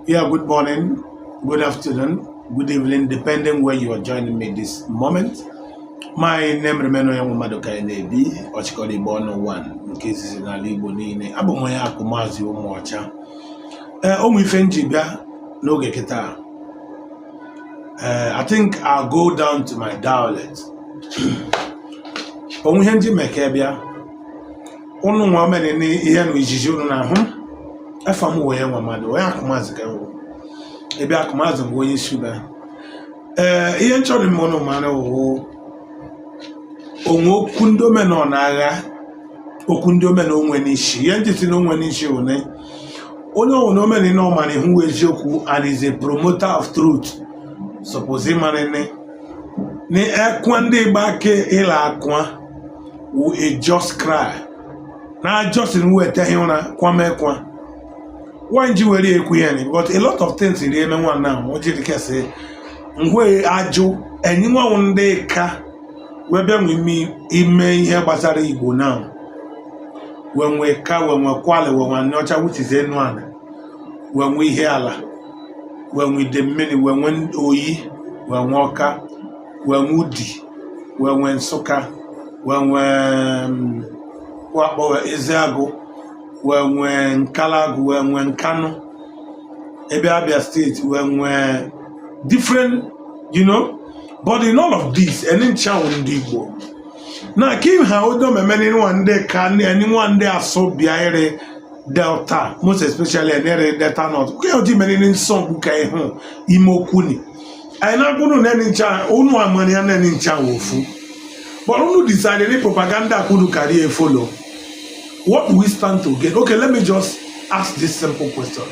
Yeah, good morning, good afternoon, good evening, depending where you are joining me this moment. My name remain Onyenwe Maduka Enebi, Ọchịkọrọ Igbo ọnụ one nke izizi n'ala Igbo niile. Abụ m onye akụ Maazị Ụmụọcha. Ee, ụmụ ife m ji bịa n'oge kịta. I think I'll go down to my dialect. Onwe ihe nji meke bịa. Ụnụ nwa mere n'ihe na ijiji unu na-ahụ. Afọ m wee nwa mmadụ, onye akụ Maazị ka m wụ. Ebe akụ Maazị bụ onye isi ube. Ee, ihe nchọrọ ime ụnụ mara wụ onwe okwu ndị omenọ na-agha, okwu ndị omena onwe n'isi. Ihe ndị si na onwe n'isi wụ na onye ọwụna omena na ọmara ihu eziokwu and is a promoter of truth suppose ịmara ne ekwa ndị Igbo ịla akwa wụ a just cry na just wetaghị ụra kwamekwa. Why ji were ekwu ihe ni? Because a lot of things ri eme nwa na o jiri kesị ngwe ajụ enyi nwanwụ ndị ka wee bịa nwe ime ime ihe gbasara Igbo now, wee nwee ka wee nwee Kwale, wee nwee Anịọcha, which is Enuani, wee nwee Ihiala, wee nwee Idemmili, wee nwee Oyi, wee nwee Ọka, wee nwee Udi, wee nwee Nsụka, wee nwee wakpo Ezeagụ, wee nwee Nkalagụ, wee nwee Nkanụ ebe Abia State, wee nwee different, but in all of this eni ncha wụ ndị Igbo na ka ha odo meme nwa ndị ka eni nwa ndị asụ bịa ere Delta, most especially ere Delta North ka oji mere ni nsọ mgbu ka ịhụ ime okwu ni anyị na-akwụnụ neni ncha unu amara ya neni ncha wụ ofu, but unu decide ni propaganda kwunu carry follow. What do we stand to gain? Okay, let me just ask this simple question.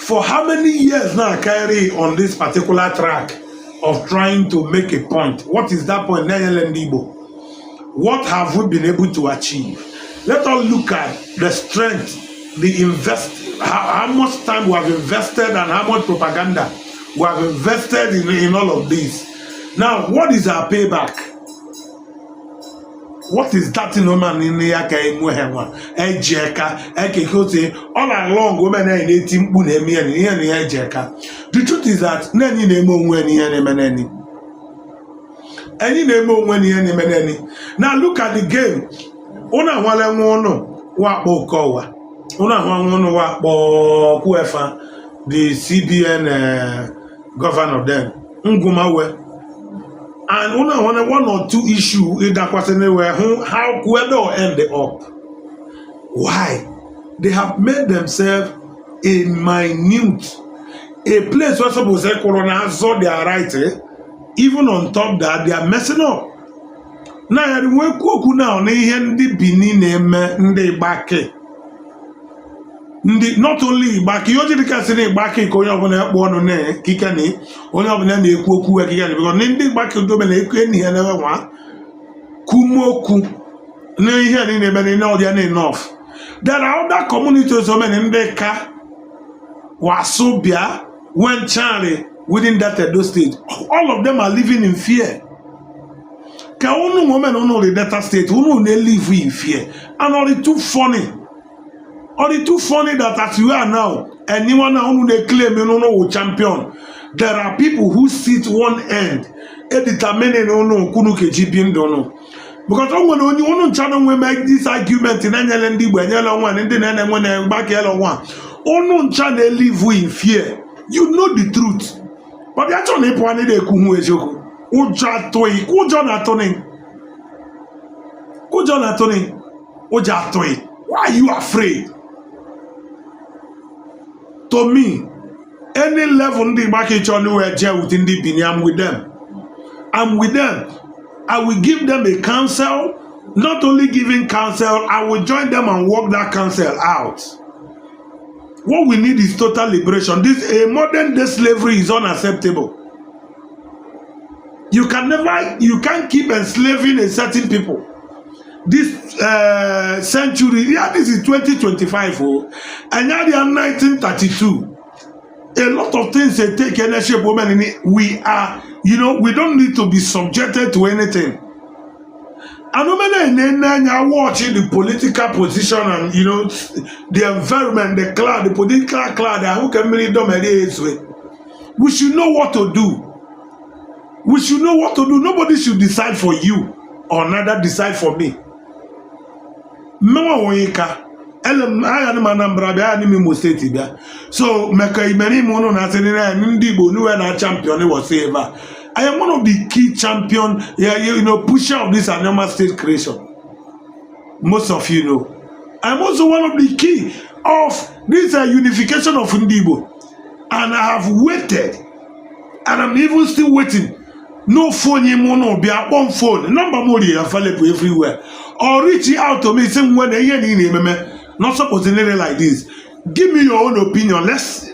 For how many years now carry on this particular track of trying to make a point? What is that point? Na-enyele ndị Igbo. What have we been able to achieve? Let us look at the strength, the invest, how much time we have invested and how much propaganda we have invested in all of this. Now, what is our payback? What is that in woman in ya ka enwe ha nwa eji eka ekeke otu all along women na-eti mkpu na-eme ihe na ihe na ihe eji eka? The truth is that na-enyi na-eme onwe na ihe na-eme n'enyi enyi na-eme onwe na ihe na-eme n'enyi. Now look at the game. Ụnụ ahụala nwa ụnụ wakpo Okowa, ụnụ ahụ nwa ụnụ wakpo Kwuefa, the CBN governor then Ngumawe, and ụnụ ahụala one or two issue ịdakwasị wee hụ how Kwedo end up. Why they have made themselves a minute a place where suppose kwụrụ na azọ their right, eh? Even on top that, they are messing up na ya nwee kwu okwu na ihe ndị Benin na-eme ndị Igbake, ndị not only Igbake, ihe o jiri kasị na Igbake ka onye ọbụla ekpu ọnụ na kike na onye ọbụla na-ekwu okwu ekike na because ndị Igbake dobe na-ekwu enyi ya na nwa kwumokwu na ihe niile eme na ọdịa na enough. There are other communities omeni ndị ka wasu bịa wenchari within that Edo State. All of them are living in fear. Ka unu women unu ri Delta State, unu na-live in fear, and all too funny, all too funny that as you are now, anyone now unu dey claim unu wụ champion, there are people who sit one end e determining unu kwunu keji bi ndụ unu, because o nwere onye unu ncha na nwe make this argument na-enyere ndị Igbo enyere onwe ndị na-enwe na mgbakele onwe unu ncha na-elive in fear. You know the truth, but ya chọrọ na ịpụ anyị na-ekwu hụ eziokwu. Ụjọ atụghị, ụjọ na-atụnị, ụjọ na-atụnị, ụjọ atụghị. Why are you afraid? To me, any level ndị Igbo aka ịchọ wee jee with ndị Benin, I'm with them, I'm with them. I will give them a counsel. Not only giving counsel, I will join them and work that counsel out. What we need is total liberation. This a modern day slavery is unacceptable. You can never, you can't keep enslaving a certain people. This century, yeah, this is 2025, oh, and now they are 1932. A lot of things they take ownership, women in it. We are, we don't need to be subjected to anything. And omena anya watch the political position and the environment, the cloud, the political cloud, ahụ ka mmiri dọmeri ezue. We should know what to do. We should know what to do. Nobody should decide for you or neither decide for me. Mmenwa onye ka ele m agha m Anambra bịa, agha m Imo State bịa. So maka imere ime ụnụ na-asị na ndị Igbo niwe na champion whatsoever. I am one of the key champion, yeah, pusher of this Anioma State creation. Most of you know. I'm also one of the key of this unification of Ndị Igbo. And I have waited, and I'm even still waiting. No phone him no be on phone. Number more available everywhere. Or reach out to me say when ihe ni na-ememe. Not supposed to like this. Give me your own opinion. Let's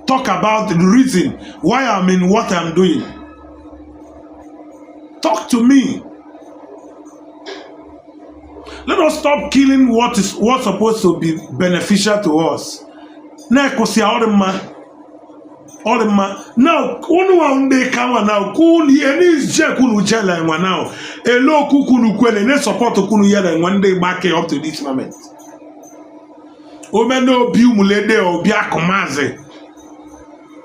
talk about the reason why I'm in what I'm doing. Talk to me. Let us stop killing what's supposed to be beneficial to us. Na-ekwụsị ọrụ mma, ọrụ mma. Now, unu wa ndị ka nwa now, kunu eni je kunu jela nwa now. Elo okwu kunu kwele ne support kunu yele nwa ndị Igbanke up to this moment. Omena obi Umulede, obi Akụmazi,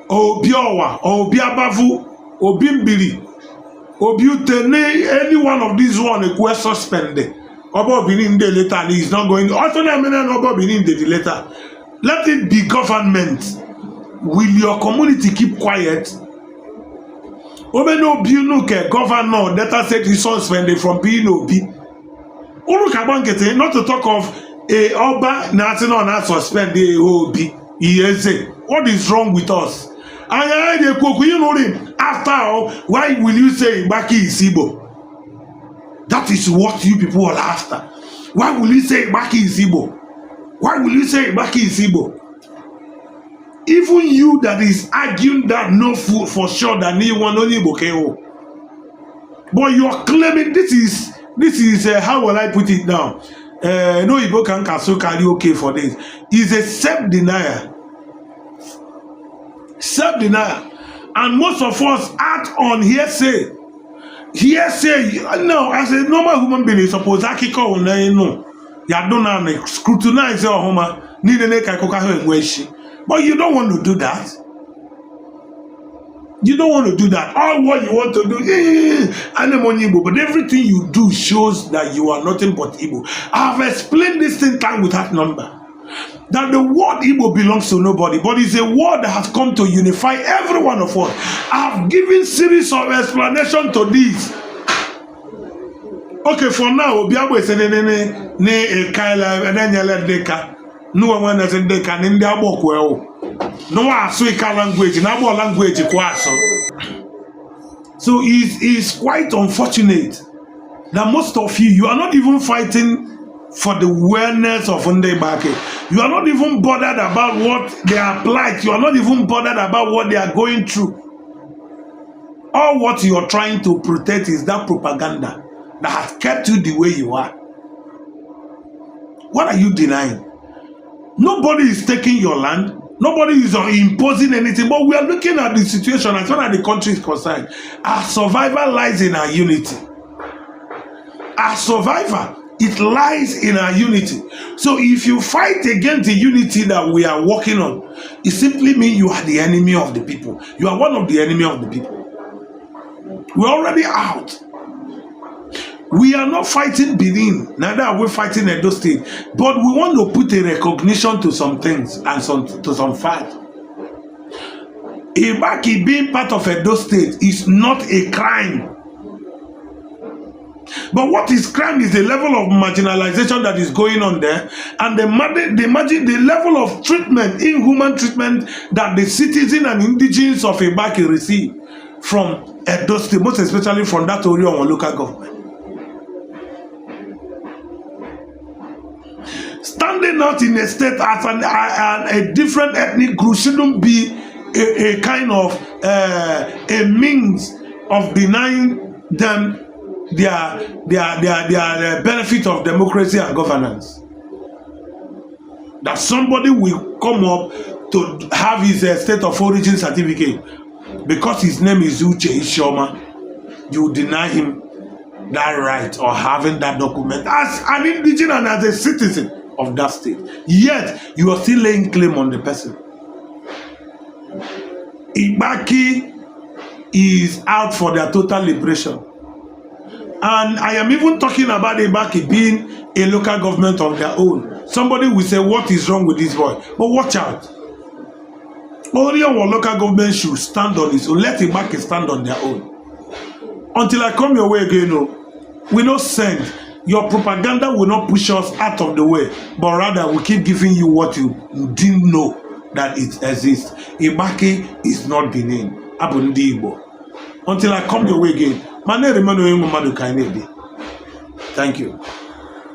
obi Ọwa, obi Abavu, obi Mbiri, obi Ute, ne any one of these one ekwe suspend. Ọba Obini Nde later is not going. Also na emene na Ọba Obini Nde later. Let it be government. Will your community keep quiet? Omena obi unu ke governor Delta State is suspended from being obi. Unu ka gba nkịtị, not to talk of a ọba na-asị na ọ na-suspend a obi eze. What is wrong with us? Anya anyị na-ekwu okwu ịnụrụ. After all, why will you say Igbanke is Igbo? That is what you people are after. Why will you say Igbanke is Igbo? Why will you say Igbanke is Igbo? Even you that is arguing that no food for sure that ni one only Igbo ke. But you are claiming this is how will I put it now? No Igbo can so carry okay for this. Is a self-denial. Self-denial. And most of us act on hearsay. Hearsay, no, as a normal human being, is supposed akụkọ na no. Ya do na scrutinize ọhụma niile na ka akụkọ ahụ enwe isi. But you don't want to do that. You don't want to do that. All what you want to do, I'm on Igbo, but everything you do shows that you are nothing but Igbo. I have explained this thing time without number. That the word Igbo belongs to nobody, but it's a word that has come to unify every one of us. I have given series of explanation to this. Okay, for now, Obi Agbo ese ne ne ne ne ekaila enenyele dịka nuwe nwe nese dịka ni ndị agbọ kwe o. Nuwa asụ Ika language, na agbọ language kwa asụ. So it's quite unfortunate that most of you, you are not even fighting for the wellness of Ndị Igbanke. You are not even bothered about what they are plight. You are not even bothered about what they are going through. All what you are trying to protect is that propaganda that has kept you the way you are. What are you denying? Nobody is taking your land. Nobody is imposing anything. But we are looking at the situation as far as the country is concerned. Our survival lies in our unity. Our survival, it lies in our unity. So if you fight against the unity that we are working on, it simply means you are the enemy of the people. You are one of the enemy of the people. We're already out. We are not fighting Benin, neither are we fighting Edo State, but we want to put a recognition to some things and some to some fact. Igbanke being part of Edo State is not a crime. But what is crime is the level of marginalization that is going on there, and the level of treatment, inhuman treatment that the citizen and indigenes of Igbanke receive from Edo State, most especially from that Orhionmwon local government. Standing out in a state as a different ethnic group shouldn't be a kind of a means of denying them their benefit of democracy and governance. That somebody will come up to have his state of origin certificate because his name is Uche Ishioma, you deny him that right or having that document as an indigene and as a citizen of that state. Yet, you are still laying claim on the person. Igbanke is out for their total liberation. And I am even talking about Igbanke being a local government of their own. Somebody will say, "What is wrong with this boy?" But watch out. Orhionmwon local government should stand on its own. Let Igbanke stand on their own. Until I come your way again, no, we no send. Your propaganda will not push us out of the way, but rather we keep giving you what you didn't know that it exists. Igbanke is not Benin. Abụ ndị Igbo. Until I come your way again. Ma na-ere onye nwe mmadụ ka anyị na-ebi. Thank you.